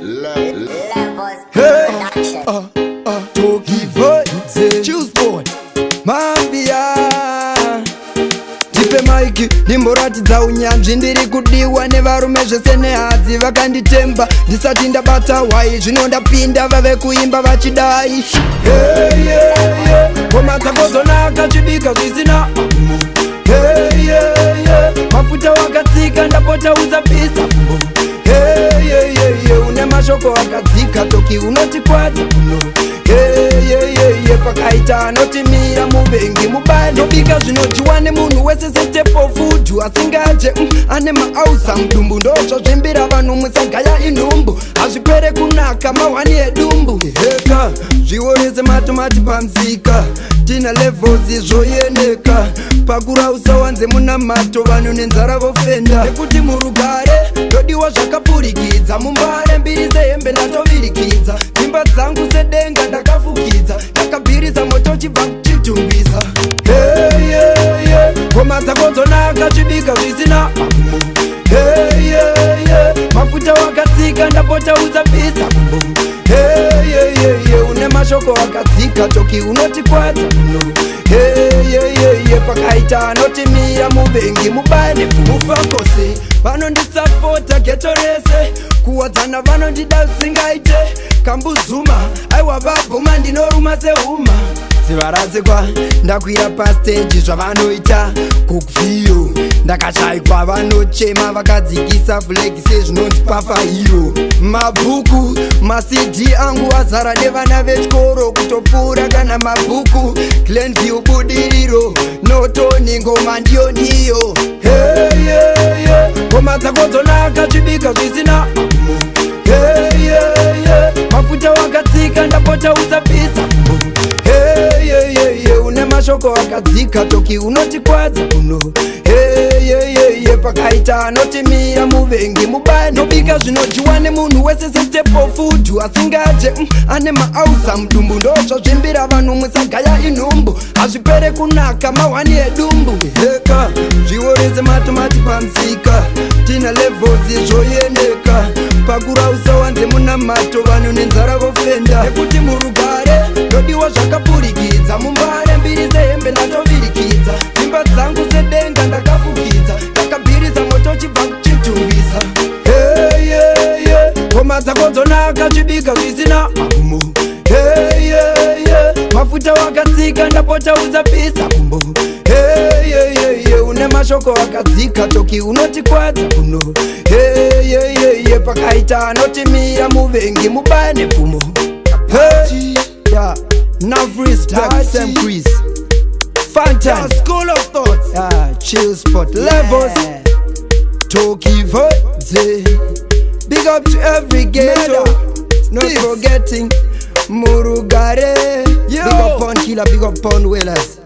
Levels Hey. Production. Tokivodze Chillspot Mambia. Tipe mic, ndimboratidza unyanzvi. Ndiri kudiwa nevarume zvese nehadzi. Vakanditemba ndisati ndabata hwai. Zvino ndapinda, vave kuimba vachidai. Hey, yeah. Ngoma dzako dzonaka, chibika zvisina makumbo. Hey, yeah. Mafuta wakatsika, ndapota usapisa kumbo. Hey, yeah. Une mashoko akadzika, Toki, unotikwadza kuno. Hey, yeah. Pakaita anotimira, muvengi mubani. Ndobika zvinodyiwa nemunhu wese sestaple food. Asingaje ane maausa mudumbu. Ndozvazvimbira vanhu, musagaya inhumbu. Hazvipere kunaka, mahwani edumbu. Heka zviorese matomati pamusika. Tina Levels, zvoyendeka. Pakura usawanze munamato, vanhu nenzara vofenda. Nekuti murugare ndodiwa zvakapfurikidza. Mumbare mbiri sehembe ndatovirikidza. Dzimba dzangu sedenga ndakafukidza. Ndakabhirisa moto chibva kuchitumbisa. Hey, yeah. Ngoma dzako dzonaka, chibika zvisina makumbo. Hey, yeah. Mafuta wakatsika, ndapota usapisa kumbo. Hey, yeah. Une mashoko akadzika, Toki, unotikwadza kuno. Hey, yeah. Pakaita anotimira, muvengi mubane. Mufakose vanondisapota, ghetto rese kuwadzana vanondida zvisingaite. Kambuzuma aiwa vabvuma, ndinoruma sehuma dzivaratsikwa. Ndakwira pastage, zvavanoita kukviyo. Ndakashayikwa, vanochema vakadzikisa flag sezvinonzi pafahiro. Mabhuku maCD angu azara nevana vechikoro kutopfuura kana mabhuku. Glenview budiriro notoni, ngoma ndiyo ndiyo. Hey, yeah. Ngoma dzako dzonaka, chibika zvisina makumbo. Hey, yeah. Mafuta wakatsika, ndapota usapisa kumbo. Hey, yeah. Une mashoko akadzika, Toki, unotikwadza kuno. Hey, yeah. Pakaita anotimira, muvengi mubani. Ndobika zvinodyiwa nemunhu wese sestaple food. Asingaje ane maausa mudumbu. Ndozvazvimbira vanhu, musagaya inhumbu. Hazvipere kunaka, mahwani edumbu. Heka zviorese matomati pamusika. Tina Levels, zvoyendeka. Pakura usawanze munamato, vanhu nenzara vofenda. Nekuti murugare ndodiwa zvakapfurikidza. Mumbare mbiri sehembe ndatovirikidza. Dzimba dzangu sedenga ndakafukidza. Ndakabhirisa moto chibva kuchitumbisa. Hey, yeah. Ngoma dzako dzonaka, chibika zvisina makumbo. Hey, yeah. Mafuta wakatsika, ndapota usapisa kumbo. Hey, yeah. Une mashoko akadzika, Toki, unotikwadza kuno. Hey, yeah. Pakaita anotimira, muvengi mubane pfumo. Hey, yeah. Now freestyle, Sam Chris Fantan School of Thoughts. Ah, Chill Spot Levels. Tokivodze. Big up to every ghetto, not Sticks. forgetting Murugare. Yo. Big up on Killer, big up on Wellers.